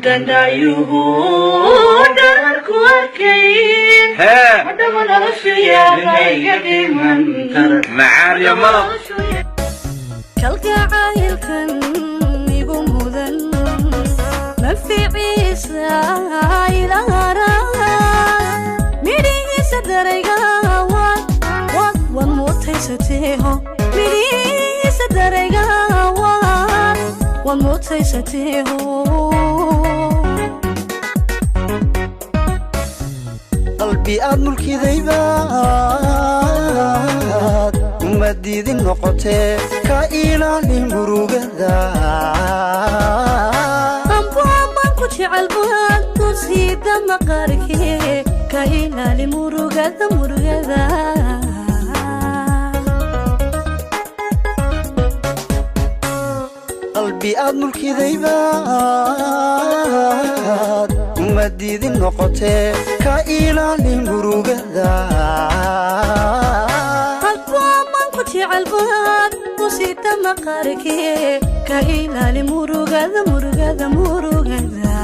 Dandayuhu dhararku arkayn. Hee. Madhaba noloshuyaaba iga dhiman. Macaan iyo malab. Kalgacaylkan igu mudan manficiisa ilaara, midhihiisa darayga waad waad waad mutaysateeho, midhihiisa darayga waad waad mutaysateeho. Qalbi aad mulkidaybaad umadiidin noqotee, ka ilaali murugada. Ambuaman ku jecel baad tusiida maqaarkee, ka ilaali murugada murugada. Qalbi aad mulkidaybaad umadiidin noqotee, ka ilaali murugada. Albuaman ku jecel baad tusiida maqaarkee, ka ilaali murugada murugada murugada.